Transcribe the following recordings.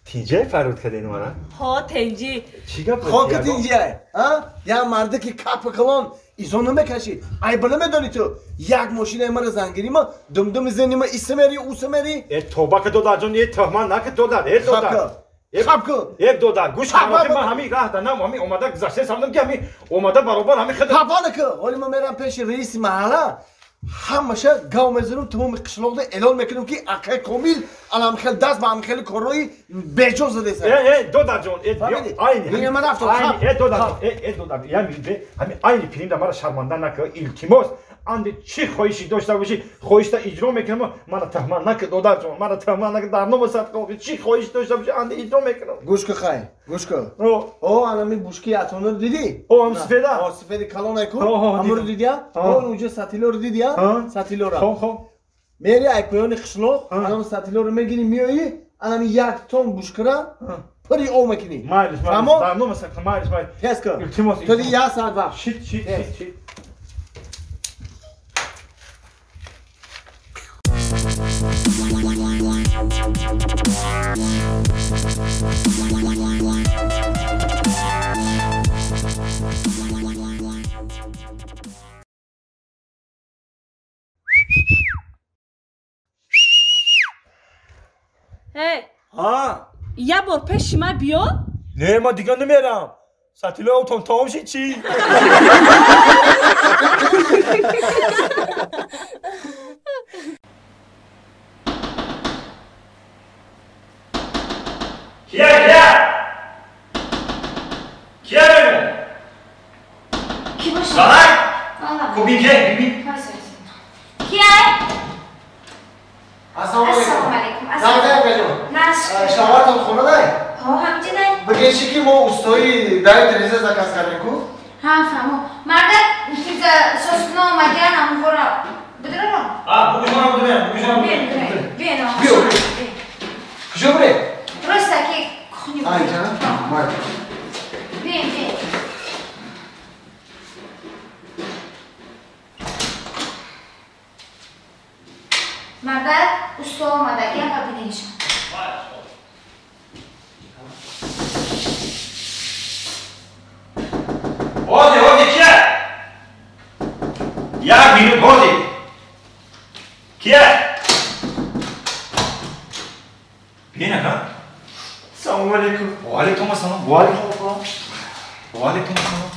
Тинҷай фарёд карден мара? Ҳо, тинҷи. Чӣ гап? Хока тинҷай, а? Я марде ки капа калон изо намекашӣ. Айба намедонӣ ту. Як мошинаи мара зангирӣ ма, думдуми зани ма иса мери, уса мери. Э, тоба ка додарҷон, э тӯҳмат нака додар, э додар. Хапка. Э додар, гӯш кун, ман ҳамин раҳ данам, ҳамин омада гузашта самдам ки ҳамин омада баробар ҳамин хид. Хапа нака. Ҳоли ман мерам пеши раиси маҳалла. Ҳамаша гав мезанам, тамоми қишлоқда эълон мекунам ки акай Комил аламхел даст ба амхели корҳои беҷо задеса. Э, э, додарҷон, э, айни. Мина ман рафтам. Э, додарҷон, э, э, додар, я мибе, ҳамин айни пирим мара шарманда нака, илтимос. Анди чӣ хоҳиши дошта бошӣ, хоҳишта иҷро мекунам, мара таҳмат нака, додарҷон, мара таҳмат нака, дар номи садқоқи чӣ хоҳиш дошта бошӣ, анди иҷро мекунам. Гӯш кун, хай, гӯш кун. О, анами бушки атонро дидӣ? О, ам сифеда? О, сифеди калонай ку? Амро дидия? О, унҷо сатилоро дидия? Сатилора. Хо, хо. Мери ай поёни қишлоқ, анам сатилоро мегирӣ, меоӣ, анами як тон бушкара пури об мекунӣ. Майлиш, майлиш, дар номи садқа, майлиш, майлиш. Тез кун. Илтимос. То ди як соат вақт. Шит, шит, шит, шит. Ҳа, як бор пеши ман биё. Не, ман дигар намерам. Сатилои обтон тамом шид чӣ? Кия, кия? Кия мемон? Ки боша? Салак? Кубинке, бибин. Кия? Ассалому алайкум. Шавҳартон хона дай? Ҳо, ҳамҷи дай. Бигӯ ки мо устои даи тиреза заказ кардем ку? Ҳа, фаҳмо. Марда тиреза созкуна омадиян, амвора бидиро? А, бугӯшона будем, бугӯшона будем. Биё, биё. Куҷо бирем? Просто ки кухни. Ай, ҷана? Май. Биё, биё. Марда усто омадагиам ва бинешон. Ҳозир, ҳозир, кия? Як минут, ҳозир. Кия? Биён ака. Салому алейкум. Ва алейкум ассалом. Ва алейкум ассалом. Ва алейкум ассалом.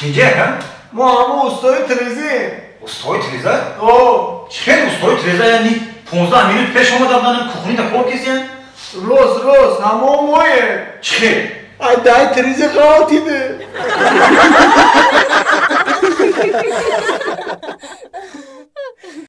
Кинҷа ака? Мо ҳама устои тирезем. Устои тиреза? О. Чӣ хел устои тиреза? Яъни 15 минут пеш омадам, данам кухнида кор кесиян? Рост, рост, ҳамо моем. Чӣ хел? Ай дай тиреза ғалтиде.